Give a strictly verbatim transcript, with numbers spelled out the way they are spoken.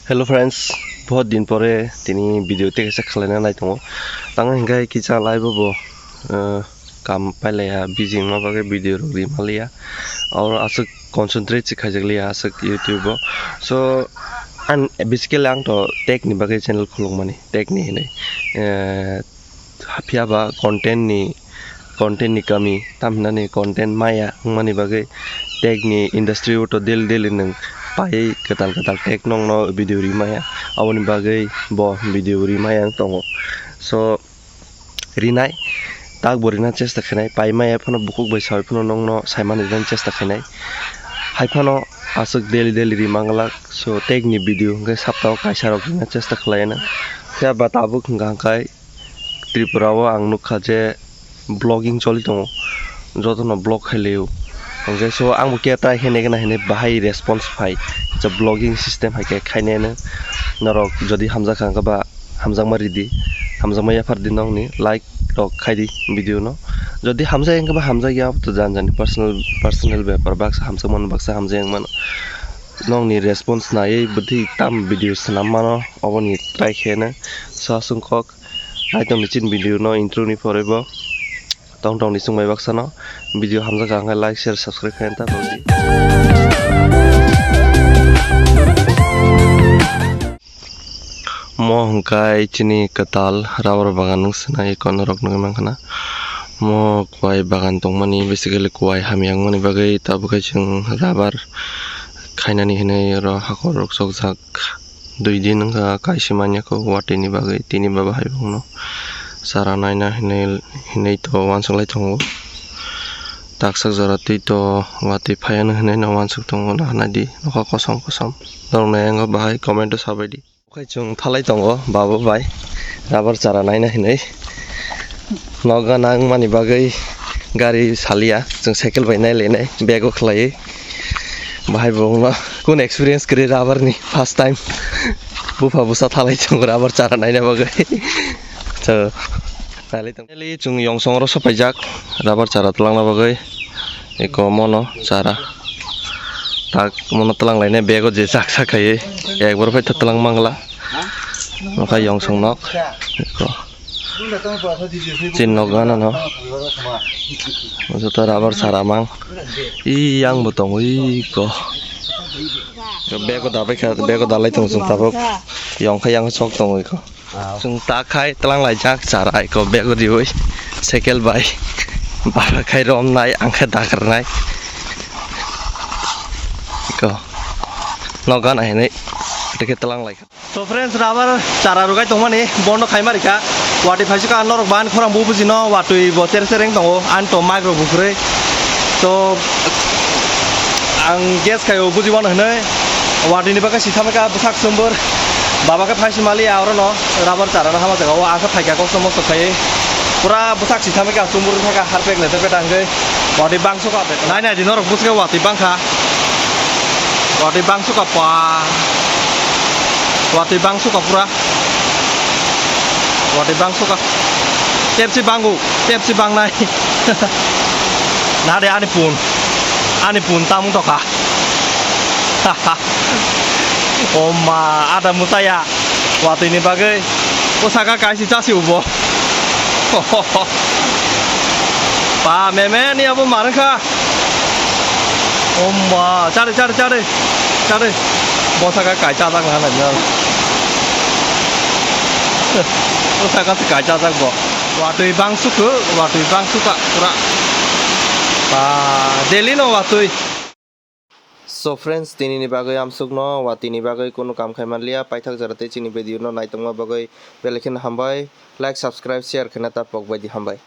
Hello friends, bahut din pore tini video tei kaisa khwlaina nai tongo. Tamo hinkhe kisa live o bo, eh, kam pailaiya, busy wngma bagwi video rok ri manliya. Oro aswk concentrate se khaijak liya aswk YouTube o. So, ang basically ang to tech ni bagwi channel khulukmani, tech ni hinwi. Eh, phiya ba content ni, content ni kami, tam hinani content maya wngmani bagwi tech ni industry o to daily daily nwng pai kwtal kwtal tech nokno video ri maya, aboni bagwi bo video ri maya wng tongo. So, rinai, tak bo rina chesta khainai, pai maya phano bukhuk bai sawi phano nokno saimani rina chesta khainai. Hai phano aswk daily daily ri manglak, so tech ni video hwnkhe saptao kaisa rok rina chesta khlaina. Phiya ba tabuk hwnkha hwnkhe Tripura o ang nukha je vlogging choli tongo, jotono vlog khai lio. Hwnkhe so ang bo khe try khe naikhe nahinwi bahai response phai, je vlogging system hai khe khainai no. Norok jodi hamjak kha hwnkhe ba hamjakma ridi, hamjakma yaphar di nokni like rok khai di video no. Jodi hamjak ya hwnkhe ba hamjak ya to jan jani personal, personal bepar, baksa hamjakmano baksa hamjak ya wngmano. Nokni response naiwi bwtwi tam video swnam mano, oboni try khe no. So aswk kok. Naitong ni chini video no intro ni pore bo tong tong ni chwng bai baksa no video hamjak ang khe like, share, subscribe khe ta rwdi. Mo hwnkhe chini kwtal rubber bagan wng swnai, kono rok nugwi mankha na. Mo kwai bagan tongmani, basically kwai hamya wngmani bagwi tabuk khe chwng rubber khainani hinwi oro hakhor rok chokjak. Dui din wngkha kaisa manya kho watwi ni bagwi, tini baba hai bongno chara naina hinwi, hinwi to uansuk lai tongo. Taksa jora twi to watwi phaiya hinwi no uansuk tongo, nahana di nokha kosom kosom. Norok nai ang bahai comment o sabai di. Okhai chwng thalai tongo baba bai rubber chara naina hinwi. Nok gana wngmani bagwi gari saliya, chwng cycle bai nai lainai, bag o khwlaiwi. Bahai bo wngma kun experience kwrwi rubber ni first time. Bupha bwsa thalai chwng rubber chara naina bagwi. So, nailai tong. Finally, chwng yongsong oro sopaijak rubber chara twlangna bagwi. Eko mono chara. Tak mono twlang lainai bag o je chak sak khaiwi. Ekbar bai twlang mangla. Nokha yongsong nok. Eko. Chin nok gana no. Joto rubber chara mang. I yang bo tongo i ko. Bag o dabai kha, bag o dalai tong chwng tabuk. Yong kha yang sok tongo i ko. Chwng ta khai twlang laijak chara i ko bag o riwi. Cycle bai. Bara khai romnai ang khe dakarnai. I ko. Nok gana hinwi. Tei khe twlang lai kha. So friends, rubber chara rwgwi tongmani bondo khaima rikha. Watwi phaisukha norok ba ani khorang bo bujino, watwi bo cher cher wng tongo, ani to mic rok bo kwrwi. So ang guess khaio buji wano hinwi watwi ni bagwi sithamwi kha bwsak sumbur. Baba khe phaisi maliya orono rubber chara no hama jaga o, ang khe phaikha kosto mosto khaiwi. Pura bwsak sithamwi kha sumbur thaka harpek le tepet angwi watwi bangso kha. Nai nai di norok bwswk watwi bangkha. Watwi bangso kha pa. Watwi bangso kha pura. Watwi bangso kha. Tepsi bangu, tepsi bangnai. Nade ani pun. Ani pun tamung tokha. Oma ada musaya. Watwi ni bagwi. O saka kaisi chasi ubo. Pa meme ni abo marwkha. Omba, chare, chare, chare. Chare. Bosaka kai chajak na na. Bosaka se kai chajak bo. Watwi bang sukhu, watwi bang suka pura. Pa, daily no watwi. So friends, tini ni bagwi amsuk no, watwi ni bagwi kunu kam khai manliya, paithak jora tei chini video no naitongma bagwi belai kheno hambai, like, subscribe, share khena ta pok bai di hambai.